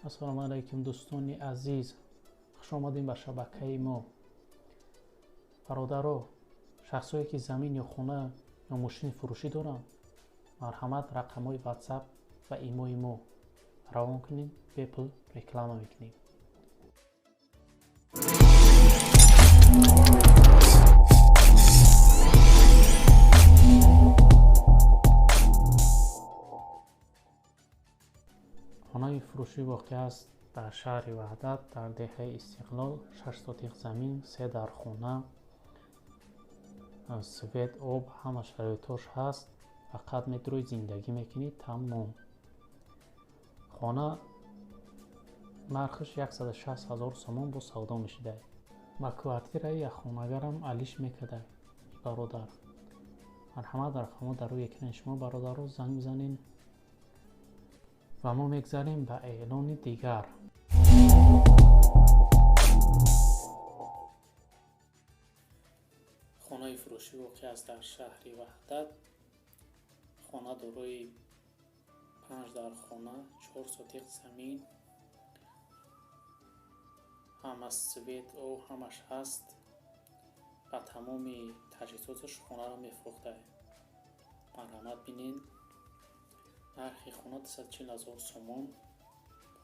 Ассалому алайкум, дӯстони азиз, хуш омадем ба шабакаи мо. Бародаро, шахсое ки замин ё хона ё мошини фурӯшӣ доранд, марҳамат, рақамҳои WhatsApp ва имои мо равон кунед, бепул реклама мекунем. Хонаи фурӯшӣ воқеъ аст дар шаҳри Ваҳдат, дар деҳаи Истиқлол, 6 сотих замин, се дархона, свет, об, ҳама шароитош ҳаст, фақат метрои зиндагӣ мекунӣ, тамом. Хона нархаш 160 ҳазор сомон бо савдо мешидай. Ба квартираи якхонагарам алиш мекардай, бародар. Марҳамат, рақамҳо дар рӯи экрани шумо, бародаро, занг бизанед. Ва мо мегзарем ба эълони дигар. Хонаи фурӯшӣ воқеъ аст дар шаҳри Ваҳдат. Хона дорои панҷ дархона, 4 сотих замин, ҳама свет, об, ҳамаш ҳаст. Ба тамоми таҷҳизоташ хонаро мефурӯхтай. Марҳамат, бинед. Нархи хона 240 ҳазор сомон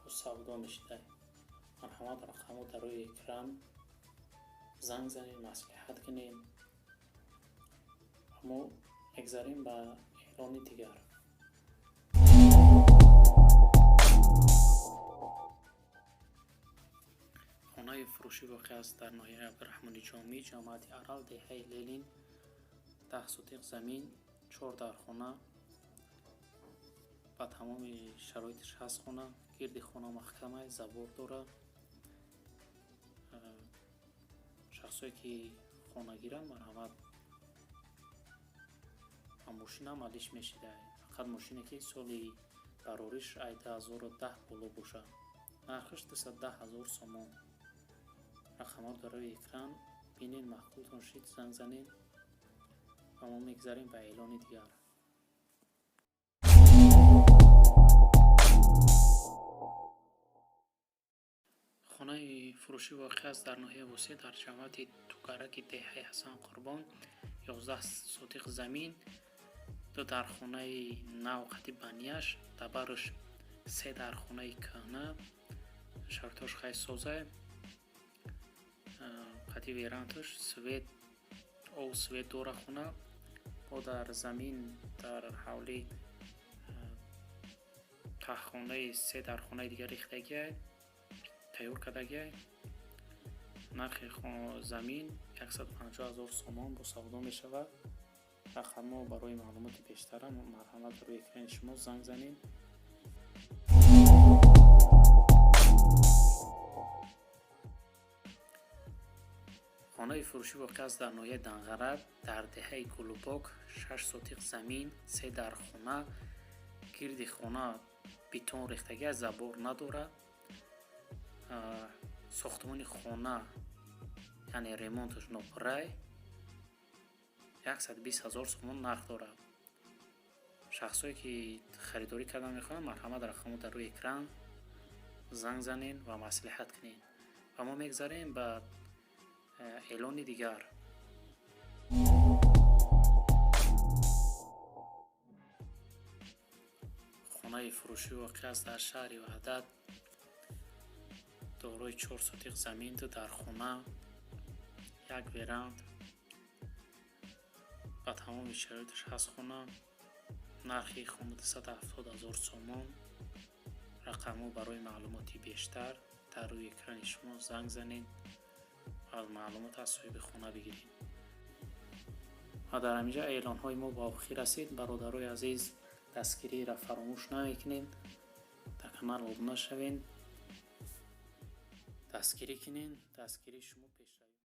бо савдо мешидай. Марҳамат, рақамҳо дар рӯи экран, занг занед, маслиҳат кунед. Ва мо мегзарем ба эълони дигар. Хонаи фурӯшӣ воқеъ аст дар ноҳияи Абдураҳмони Ҷомӣ, ҷамоати Арал, деҳаи Ленин, 10 сотих замин, чор дархона, ба тамоми шароиташ ҳаст хона, гирди хона маҳкамай, забор дорад. Шахсое ки хона гиранд, марҳамат, ва мошинам алиш мешидай. Фақат мошине ки соли барориш ай 2010 боло бошад. Нархаш 210 ҳазор сомон. Рақамҳо дар рӯи экран, бинед, маъқултон шид, занг занед. Ва мо мегзарем ба эълони дигар. Хонаи фурӯшӣ воқеъ аст дар ноҳияи Восеъ, дар ҷамоати Тугараки, деҳаи Ҳасан Қурбон, 11 сотих замин, ду дархонаи нав қати баняш, дар барш се дархонаи кӯҳна, шароитош хеле созай, қати верандаш, свет, об, свет дора хона, бо дар замин, дар ҳавлӣ таҳхонаи се дархонаи дигар рехтагиай, тайёр кардагиай. Нархи замин 150 ҳазор сомон бо савдо мешавад. Рақамҳо барои маълумоти бештара, марҳамат, рӯи экрани шумо, занг занед. Хонаи фурӯшӣ воқеъ аст дар ноҳияи Данғара, дар деҳаи Гулубок, 6 сотих замин, се дархона, гирди хона бетон рехтагиаст, забор надорад. Сохтмони хона, яъне ремонташ нопуррай, 120 ҳазор сомон нарх дорад. Шахсое ки харидорӣ кардан мехоҳанд, марҳамат, рақамҳо дар рӯи экран, занг занед ва маслиҳат кунед. Ва мо мегзарем ба эълони дигар. Хонаи фурӯшӣ воқеъ аст дар шаҳри Ваҳдат, дорои 4 сотих замин, ду дархона, як веранд, ба тамоми шароиташ ҳаст хона. Нархи хона 270 ҳазор сомон. Рақамҳо барои маълумоти бештар дар рӯи экрани шумо, занг занед ва маълумот аз соҳиби хона бигиред. Ва дар ҳаминҷа эълонҳои мо ба охир расид. Бародарои азиз, дастгириро фаромӯш намекунед, дар канал обуна шавед, дастгирӣ кунед. Дастгирии шумо пеш